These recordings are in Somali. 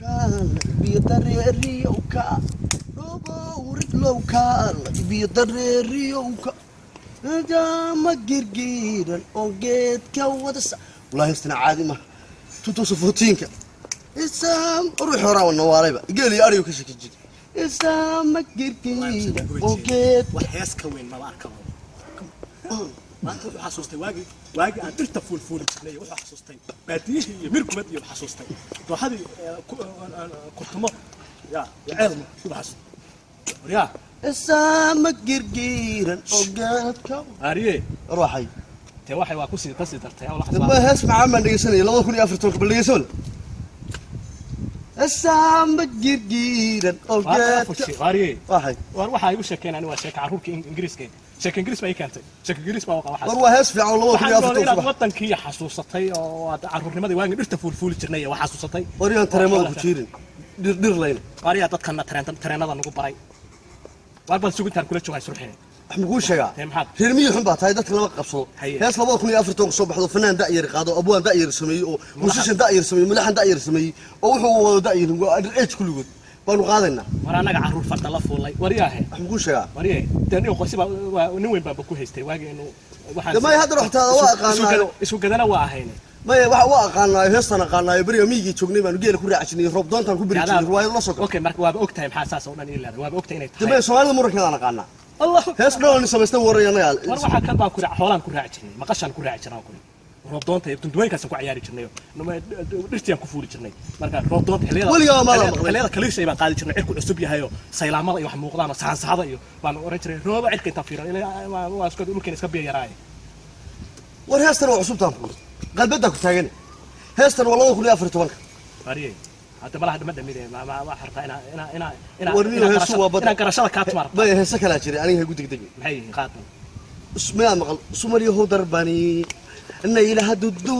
Biyo dareeriyowka dhobowridlowka, biyo dareeriyowka ma girgiiran oo geedka wada. Wallahi heestana caadi ma 2014-ka isaam ruux horaa nawaalayba geel iyo ariga ka shaki jiri isaama girgiiran oo geed. Wax hees ka weyn maba arkaba. Maanta wuxuu xasuustay waagii aan dhirta fuulfuuli jirnay. Wuxuu xasuustay baadiyihii iyo mirgubad, iyo xasuustay dooxadii kurtumo ya iyo ceelmo. Wuxuu xasuustay waryaa. Isaama girgiiran oo geedka aariye. Ruuxay. Tee waxay waa kusii kasii dartay. Ma hees macaan baan dhegeysanaya 2014-ka. Bal dhegeyso isaama girgiiran oo geedka. Aariye. Waxay war waxaa igu sheekeen ani waa sheeka carruurka Ingiriiska. Sheeka Ingiriis baa ii keentay, sheeka Ingiriis baa waxa. War waa hees fiican oo 2014 waxaan inaad subax. Wadankii xasuusatay oo aad carruurnimadii waagii dhirta fuulfuuli jirnay wax xasuusatay. War yaan tareemada ku jiirin dhir dhir layna. Waariyaa dadkana tareenada nagu baray. Waar bal sugintaan kula joogaa surxine. Wax makuu sheegaa? Tee maxaad? Reer miyi xun baa tahay, dadka lama qabsado. Haye. Hees 2014 soo baxdo, fanaan da'yar qaado, abwaan da'yar sameeyey oo musician da'yar sameeyey, mulaxan da'yar sameeyey oo wuxuu wado da'yar, waa under age kulligood baanu qaadaynaa. War annaga carruur farda la fuulay waryaahe. Wax makuu sheegaa? Warye dee nin qosi baa waa nin weyn baanba ku haystay waagii inuu waxaan. Dee maya, haddana waxtaada waa aqaanaayo. Isu gadana waa ahayne. Maya, waxa waa aqaanaayo, heestaan aqaanaayo. Beriga miyigii joognay baanu geela ku raaci jirnay, roob doontaan ku beri jirnay, riwaayad la soo gal. Okay, marka waaba og tahay maxaa saas oo dhan ii leedahay? Waaba og tahay inay dee tahay. Maya, Soomaalida murankeedaan aqaanaa. Allah. Hees dhan samaystay waray annaga. War waxaa kan baan ku raac, xoolaan ku raaci jirnay, maqashaan ku raaci jirnay, ku roob doonta iyo dunduweenkaasaan ku ciyaari jirnay, dhirtiyaan ku fuuli jirnay. Marka roob doonta xilliyada Weligaa ma la maqlay. Xilliyada kaliishay baan qaadi jirnay. Cirku cusub yahay oo saylaamada iyo wax muuqdaan oo saxansaxada iyo baan oran jiray rooba cirka intaan fiiran ilaa waa iska dhulkeena iska biyo yaraaye. War heestan waa cusubtaan ku qalbadaa ku taagan. Heestan waa 2014-ka. Wariyey, hadda malaha dhama dhamine ma waxaa rabtaa inaa inaa inaa inaa War niyo heesu waa badda. Inaan garashada kaa tumaar. Maya, heese kalaa jiray, aniga hagu degdegi. Maxay yihiin qaadan? Miyaad maqal sumaryahow darbani naylaha dudu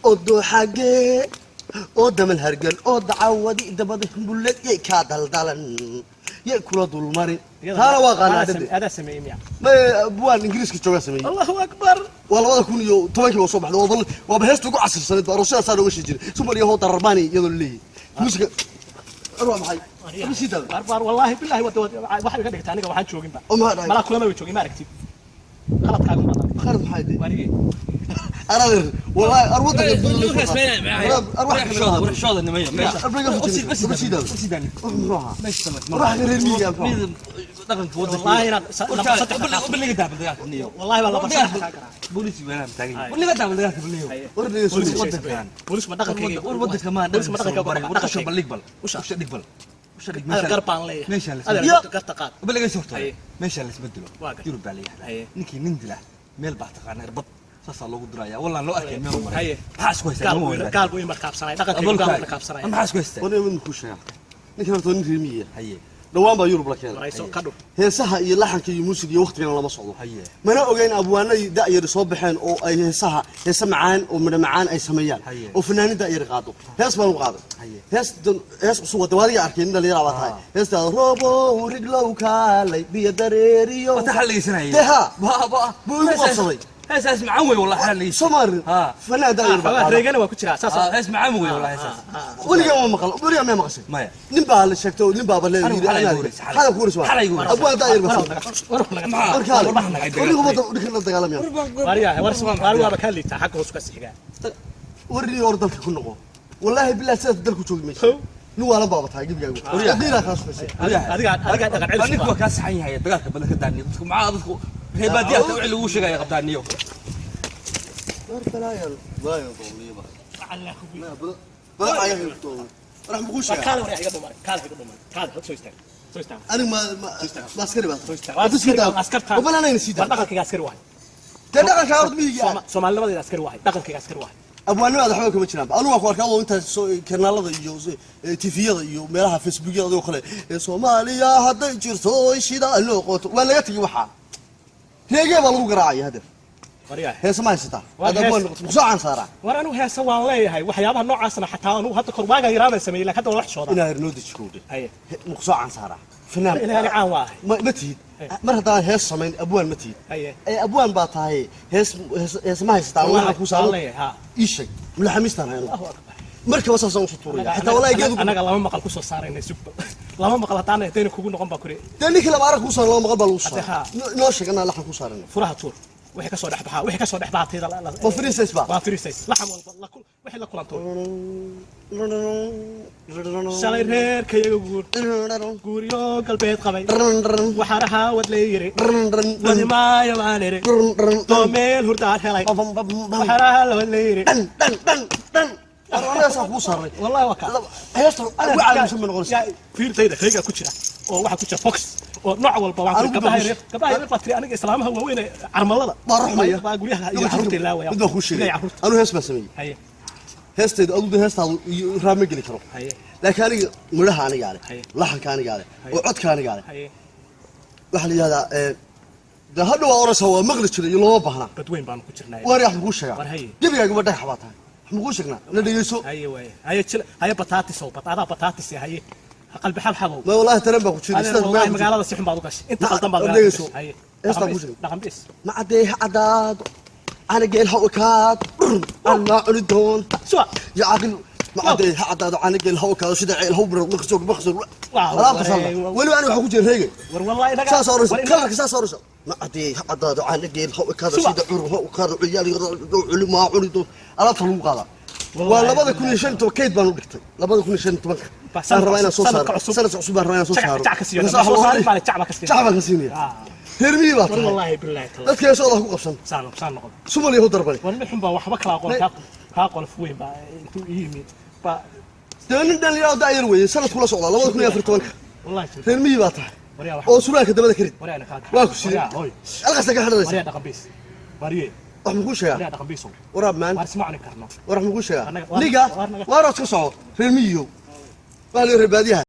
oo dooxagee oo damal hargal oo dacawadi dabada bullad yay kaa daldalan yay kula dulmarin? Taana waa qaanaa dhade. Adaa sameeyey miya? Maya, buwaan Ingiriiska joogaa sameeyey. Allahu akbar. Waa 2010-kii oo soo baxday. Waaba heesta ugu casrisaneed ba aroosyadaasaa looga shii jiray sumaryahow darbani iyadoo laleeyahay muusiga. Waa maxay? Ama sii daada. War war, wallahi billahi wada waxay iga dhigtay aniga waxaan jooginba. Oo maxaa dhacay? Malaa kulama way joogin, ma aragtid qaladkaaga ma Qalad maxay dee? Warigee. Aradir wallahi arwadanka wallahi inaad wallahi baa laba saddex kaa garaa. Booliis ma dhaqankayga, booliis ma dhaqankayga. Adeer, gar baan leeyahay. Adeer, garta qaad. Haye. Meesha laisma dilo. Waa gar. Yurub baa la yihahdaa. Haye. Ninkii nin dila meel baa taqaana, irbad saasaa loogu diraya, wallaan loo arkay meel maray. Haye. Maxaa isku haystaa? Gaal buu gaal buu ii markaabsanay, dhaqankayga gaal buu markaabsanay. Maxaa isku haystaa? Ninkan horta nin reer miyiga. Haye. Dhawaan baa Yurub la keenay. Marayso ka dhur. Heesaha iyo laxanka iyo muusiga iyo waqtigana lama socdo. Haye. Mana ogeyn abwaanadii da'yari soo baxeen oo ay heesaha heese macaan oo midho macaan ay sameeyaan. Haye. Oo fanaanin da'yari qaado. Hees baan u qaaday. Haye. Hees hees cusub wada waadiga arkay, nin dhalinyara baa tahay. Heestaada roobow riglow kaalay biyo dareeriyo. Wata xal dhegeysanayay. Dee haa. Ba ba. Buu igu qabsaday. Heesaas macaan wey wallahi, xal dhegeysan. Soomaali. Ha. Fanaan da'yar baa qaada. Reegana waa ku jiraa saas. Hees macaan wey wallahi heesaas. Weligaa ma maqal? Weligaa ma maqashay? Maya. Nin baa la sheegtay oo nin baaba leeyahay. Anigu xalay igu horreysay, xalay. Xalay ku horreysay. Xalay igu horreysay. Abwaan da'yar baa. War Warkaale warnigu wadda dhulka la dagaalamaya. waryaa, war war waaba kaa liitaa, xagga hoos ka sixigaa. Warnii hor dalka ku noqo, wallaahi billahi sidaas dalku joogi mayso. Nin waa la baaba tahay gebigaagu, diinaa kaa sugaysa. Adiga adiga dhaqan celis. Ninku waa kaa saxan yahay, dagaalka badan ka daaniyo dadku, maxaa dadku reer baadiyaha taa wixii lagu sheegaya qabdaaniyo. War balaayan balaayan dooniyaba balaayan wax muku sheegaa. Kaale war iga dhumay, kaale iga dhumay, kaale soo istaag, soo istaag. Aniga ma ma askari baa Soo istaag. tahay? Sii daa. Askarta. Oo balanayna sii war daa. Dhaqankayga askari wahay. Dee dhaqanka horta miyiga. Soomaalinimadayda askari wahay, dhaqankayga askari wahay. Abwaanimada waxba kama jiraan. Anigu waan ku arkaa adoo intaas soo kanaalada iyo tifiyada iyo meelaha Facebookyada adigoo kale ee Soomaaliya hadday jirto shida loo qoto waa laga tegi. Waxaa reegee baa lagu garaacaya hadda. Waryaa. Heese ma haysataa? Waa hadda abwaan hees. noqoto muxuu caan saaraa? War anigu heese waan leeyahay, waxyaabaha noocaasna xataa anigu hadda kor waagaan yaraadan sameeyey, laakiin hadda waa wax shooda. Inaa noo deji kowdhe. Haye. Muxuu caan saaraa fanaan? Ilaahay caan waa ahay. Ma tihid. Mar haddaan hees samayn abwaan ma tihid. Haye. Ee abwaan baa tahay, hees hees hees ma haysataa? Waxaan ku waan saaro. Leeyahay haa. Ii sheeg mulaxamiistaan hayno. Allahu akbar. Markaba saasaan usoo tuuraya xitaa wallahi geedu. Anaga lama maqal kusoo saarayna, sugba, lama maqal haddaan haddayna kugu noqon baa kuri. Dee ninkii laba arag kuu saaran, laba maqal baa lagu Hadde saaray. haa. Noo sheeg, anaa laxan kuu saarana. Furaha tuur, wixii kasoo dhex baxaa, wixii kasoo dhex baxaa tayda Ma free size ba? Waa free size, laxan walba wixii la kulanto. Shalay reerkayaga guur guuryo galbeed qabay, waxaan ahaa wad leeyiri, wadi maayo baan iri, doo meel hurdaan helay, waxaan ahaa lawad leeyiri. Dhan dhan dhan dhan, war anagaasaa kuu saaray. Wallahi waa kaa. Heesta ugu caalamsan bay noqonaysaa. Fiirtayda kayga ku jira oo waxaa ku jira fox oo nooc walba waan Anigu gabdhaha baa yaryar, gabdhaha yaryar baa tiri aniga islaamaha waaweyn ee carmalada Baa ruxmaya. Baa guryaha iyo carruurta ilaawaya. Mid baan kuu sheegay. Ilaa carruurta. Anuu hees baan sameeyey. Haye. Heestayda adu de heestaadu iyo raab ma geli karo. Haye. Laakiin aniga midhaha anigaa leh, Haye. laxanka anigaa leh oo codka anigaa leh. Haye. Waxaa la yidhahdaa dee hadhow waa oranaysaa waa maqli jiray iyo looma baahna. Badweyn baanu ku jirnaa. Waar wax makuu sheegaa? War haye. Gebigaagaba dhagax baa tahay, wax makuu sheegnaa? Na dhegeyso. Haye waaye, haye jil, haye bataatis oo adaa bataatis, haye qalbi xabxabow. Ma wallahi tareen baa ku jiray. Adeer sidaas wallahi magaalada ku jiray. Magaalada si xun baad u gashay, inta qaldan baad War magaalada dhegeyso. ku gashay. Haye. Heestaan Dhaqan kuu bis, sheegay. dhaqan bis. Ma caddee ha caddaado, canageel ha ekaado, anaa cuni doonta. Suwa. Ya caaqil, ma caddee ha caddaado, canageel ha ekaado, sida ceel ha u biro maqsoo maqsoo. Waa, alaabta wareey, salna weliba aniga waxaa ku jira reegay. War wallahi inaga saas oraysa. War Kalarka saas oraysa, ma caddee ha caddaado, canageel ha ekaado, Suwa. sida cur ha ekaado, ciyaal culi maa cuni doonta. Alaabta lagu qaadaa waa Wallahi, 2015 kayd baan u dhigtay, 2015-ka Ba, baan rabaa inaan soo sanadka saaro. Cusub. Sanadka cusub baan rabaa inaan soo saaro. Jac ka siiyo, soo saarin baa jac baa ka siinaya. Jac baan ka siinaya. Ah. Reer miyi baa War tahay. Wallahi billahi taala. Dadka heesooda ha ku qabsan. Saan saan noqon. Sumal iyo darbani. War mid xun baa waxba kala aqoon, kaa qolof weyn baa intuu ii yimid baa. Dee nin dhalinyaro da'yar weeye, sanadku la socdaa 2014-ka. Wallahi jil. Reer miyi baa tahay Waryaa wax. oo suraalka dabada ka rid. Waryaa kaa. Waa ku siiyey. Waryaa hoy. Alqasta ka xidhanaysa. Waryaa dhaqan bis. Wariye. Wax makuu sheegaa? Waryaa dhaqan bisow. Waraab maan. War isma cuni karno. War wax makuu sheegaa? Annaga- Niga war naga- waarood ka soco, reer miyiyow waa la reer baadiyaha.